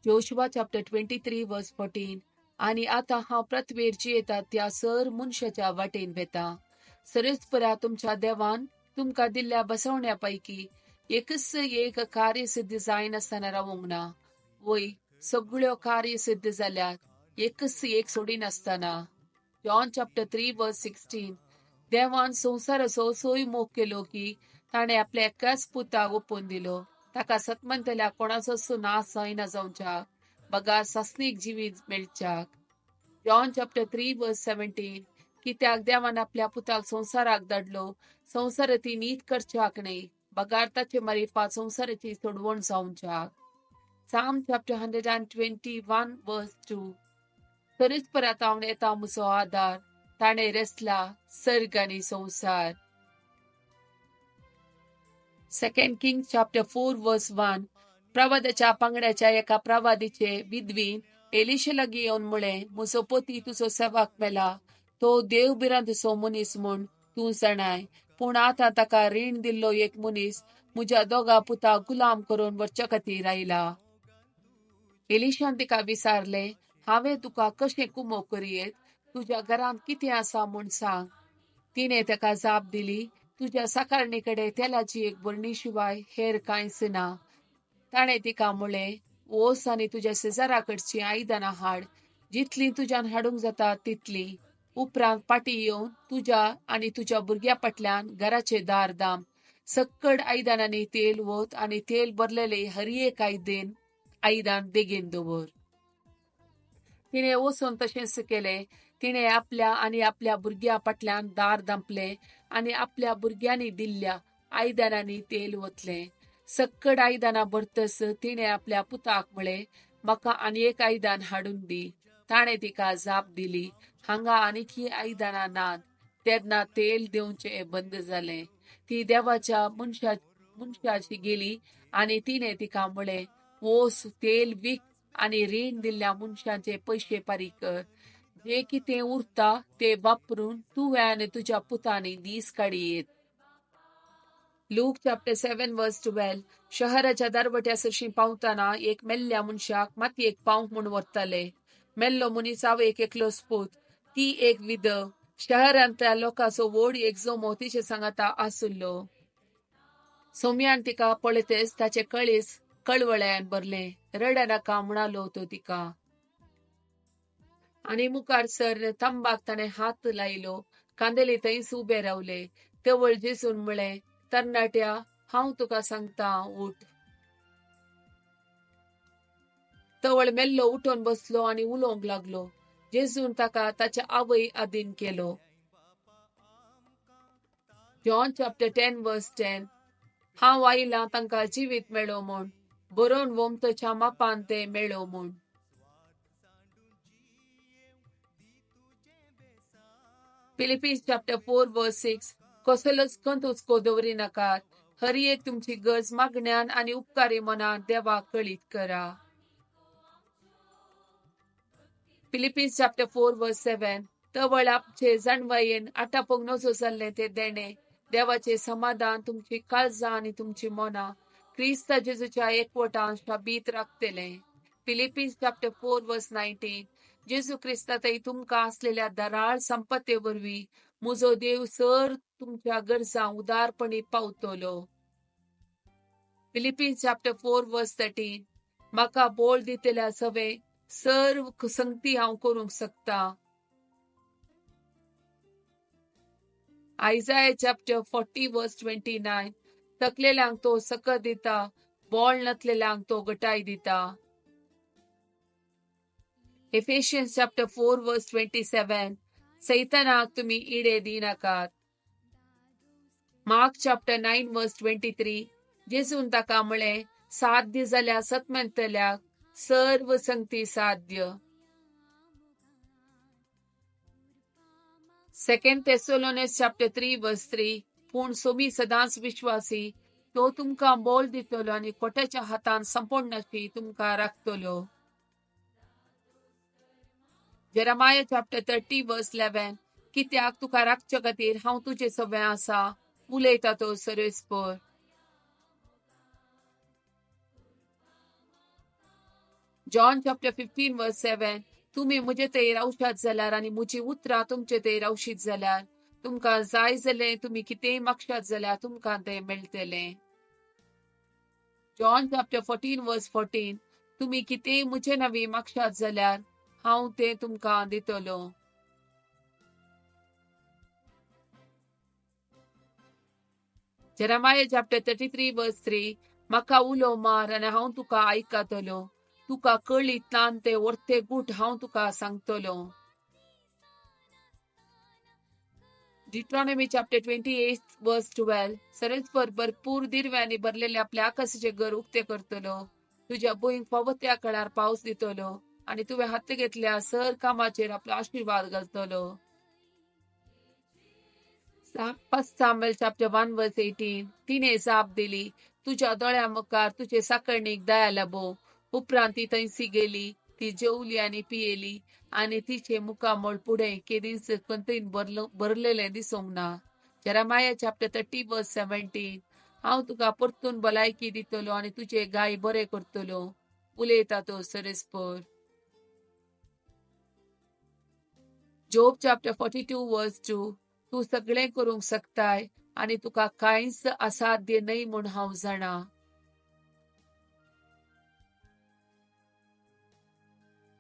Joshua chapter 23 verse 14. आनी आतां हांव पृथ्वेर जियेता त्या सर मनशाच्या वाटेन वेता. सरस्परा तुमच्या देवान तुमकां दिल्ल्या बसवण्या पैकी एकच एक कार्यसिद्ध जायनासतना रावूंक ना. वय, सगळ्यो कार्यसिद्ध जाल्यात, एकच एक सोडिनासतना. John chapter 3 verse 16. देवान संवसाराचो सोय मोग केलो की ताणें आपल्या एकाच पुताक ओपून दिलो, ताका सतमंतल्या कोणाचोच नाश जायना जावच्याक, बगार सासणीक जिवीत मेळच्याक. John chapter 3 verse 17. कित्याक देवान आपल्या पुताक संवसाराक धाडलो, संवसाराची नीत करच्याक न्हय, बगार ताचे मारिफात संवसाराची सोडवण जावच्याक. Psalm chapter 121 verse 2. तरीच परत हांव येता म्हजो आदार, ताणें रचला सर्ग आनी संवसार. 2 King chapter 4 verse 1. प्रवादाच्या पांगड्याच्या एका प्रवादीचे विधवीन एलिशा लागीं येवन म्हळें, म्हजो पती तुजो सेवक मेला, तो देव भिरांतेचो मनीस म्हूण तूं जाणाय, पूण आतां ताका रीण दिल्लो एक मनीस म्हज्या दोगा पुताक गुलाम करून व्हरच्या खातीर आयला. एलिशान तिका विचारलें, हांवें तुका कशें कुमोक करयेत? तुज्या घरांत कितें आसा म्हूण सांग. तिणें ताका जाप दिली, तुज्या साकारणे कडेन तेलाची एक बरणी शिवाय हेर कांयच ना. ताणें तिका म्हळें, वच आनी तुज्या शेजारा कडचीं आयदनां हाड, जितलीं तुज्यान हाडूंक जाता तितलीं. उपरांत पाटी येवन तुज्या आनी तुज्या भुरग्या फाटल्यान घराचें दार दाम. सक्कड आयदनांनी तेल वत आनी तेल भरलेले हर एक आयदन देगेन दवर. तिणें वचून तशेंच केलें. तिणें आपल्या आनी आपल्या भुरग्या फाटल्यान दार दांपलें आनी आपल्या भुरग्यांनी दिल्ल्या आयदनांनी तेल वतलें. सक्कड आयदनां भरतच तिणें आपल्या पुताक म्हळें, म्हाका आनी एक आयदन हाडून दी. ताणें तिका जाप दिली, हांगा आनीकय आयदनां नात. तेन्ना तेल देंवचें बंद जालें. ती देवाच्या मनशाची गेली आनी तिणें तिका म्हळें, वोस तेल वीक आनी रीण दिल्ल्या मनशांचे पयशे फारीक कर. जे कितें उरता ते वापरून तुवें आनी तुज्या पुतांनी दीस काडयेत. Luke chapter 7 verse 12. शहराच्या दरवट्या सरशीं पावतना एक मेल्ल्या मनशाक मातयेक पावंक म्हूण व्हरताले. मेल्लो मनीस आवयक एकलोच पूत, ती एक विधव. शहरांतल्या लोकांचो व्हड एक जमो तिचे सांगाता आसुल्लो. सोम्यान तिका पळयतच ताचे कळीस कळवळ्यान भरलें. रडनाका म्हणालो तो तिका. आनी मुखार सर तंबाक ताणें हात लायलो. कांदेले थंयच उबे रावले. तवळ जेजून म्हळें, तरणाट्या, हांव तुका सांगता, उठ. तवळ मेल्लो उठून बसलो आनी उलोवंक लागलो. जेजून ताका ताच्या आवय आदीन केलो. John chapter 10 verse 10. हांव आयलां तांकां जिवीत मेळो म्हूण, बरोवन वोमतच्या मापान ते मेळो म्हूण. Philippians chapter 4 verse 6. कसलोच कंत हुस्को दवरिनाकात, हर एक तुमची गरज मागण्यान आनी उपकारी मनान देवाक कळीत करा. Philippians chapter 4 verse 7. तवळ आपचे जाणवायेन आटापूंक नजो जाल्लें तें देणें, देवाचें समाधान तुमची काळजां आनी तुमची मनां क्रिस्ता जेजूच्या एकवटान शाबीत राखतलें. Philippians chapter 4 verse 19. जेजू क्रिस्ता थंय तुमकां आसलेल्या दराळ संपत्ते वरवीं म्हजो देव सर तुमच्या गरजां उदारपणी पावतलो. Philippians chapter 4 verse 13. म्हाका बोळ दितल्या सवे सर्व संगती हांव करूंक शकता. Isaiah chapter 40 verse 29. थकलेल्यांक तो सकत दिता, बोळ नतलेल्यांक तो गटाय दिता. Ephesians chapter 4 verse 27. सैतानाक तुमी इडे दिनाकात. Mark chapter 9 verse 23. जेजून ताका म्हळें, साध्य जाल्यार सतमंतल्याक सर्व संगती साध्य. 2 Thessalonians chapter 3 verse 3. पूण सोमी सदांच विश्वासी, तो तुमकां बोल दितलो आनी कोट्याच्या हातान संपूर्णशी तुमकां राखतलो. Jeremiah chapter 30 verse 11. कित्याक तुका राखचे खातीर हांव तुजे सवें आसा, उलयता तो सर्वेस्पर. John chapter 15 verse 7, तुमी म्हजे थंय रावशात जाल्यार आनी म्हजी उतरां तुमचे थंय रावशीत जाल्यार तुमकां जाय जालें तुमी कितेंय मागशात जाल्यार तुमकां तें मेळटलें. John chapter 14 verse 14, तुमी कितेंय म्हजे नांवी मागशात जाल्यार हांव तें तुमकां दितलो. Jeremiah chapter 33 verse 3, म्हाका उलो मार आनी हांव तुका आयकतलो, तुका कळीत ना तें वर्ते गूट हांव तुका सांगतलो. Deuteronomy chapter 28 verse 12, सरस्पर भरपूर दिरव्यांनी भरलेले आपल्या आकाशाचे घर उक्ते करतलो, तुज्या भुंयक फावो त्या काळार पावस दितलो आनी तुवें हात घेतल्या सर कामाचेर आपलो आशिर्वाद घालतलो. 1 Samuel chapter 1 verse 18, तिणे जाप दिली, तुज्या दोळ्यां मुखार तुजे साकरणीक दया लाबो. उपरांत ती थंयसी गेली, ती जेवली आनी पियेली आनी तिचे मुखामळ फुडें केदींच खंतून भरलेलें दिसूंक ना. Jeremiah chapter 30 verse 17, हांव तुका परतून भलायकी दितलो आनी तुजे गाय बरे करतलो, उलयता तो सरस्पर. Job chapter 42 verse 2, तूं सगळें करूंक शकताय आनी तुका कांयच असाध्य न्हय म्हूण हांव जाणा.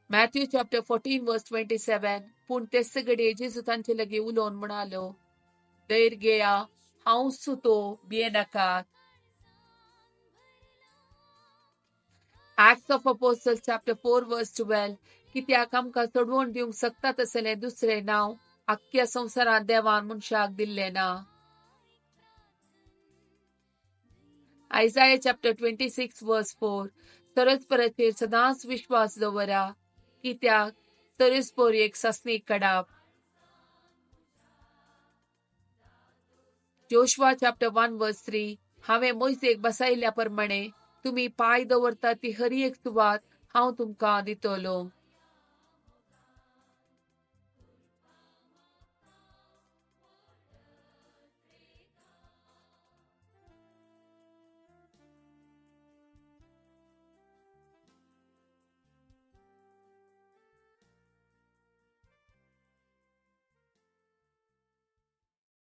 Matthew chapter 14 verse 27, पूण ते सगळे जेजू तांचे लागीं उलोवन म्हणालो, धैर्य घेया, हांव सुतो, भियेनाकात. Acts of Apostles chapter 4 verse 12, कित्याक आमकां सोडवण दिवंक शकता तसलें दुसरें नांव आख्ख्या संवसारांत देवान मनशाक दिल्लें ना. Isaiah chapter 26 verse 4, सरस्पराचेर सदांच विश्वास दवरा, कित्याक सरस्पर एक सासणीक कडाप. Joshua chapter 1 verse 3, हांवें मोयसेक बसयल्ल्या प्रमाणे तुमी पांय दवरता ती हर एक सुवात हांव तुमकां दितलो.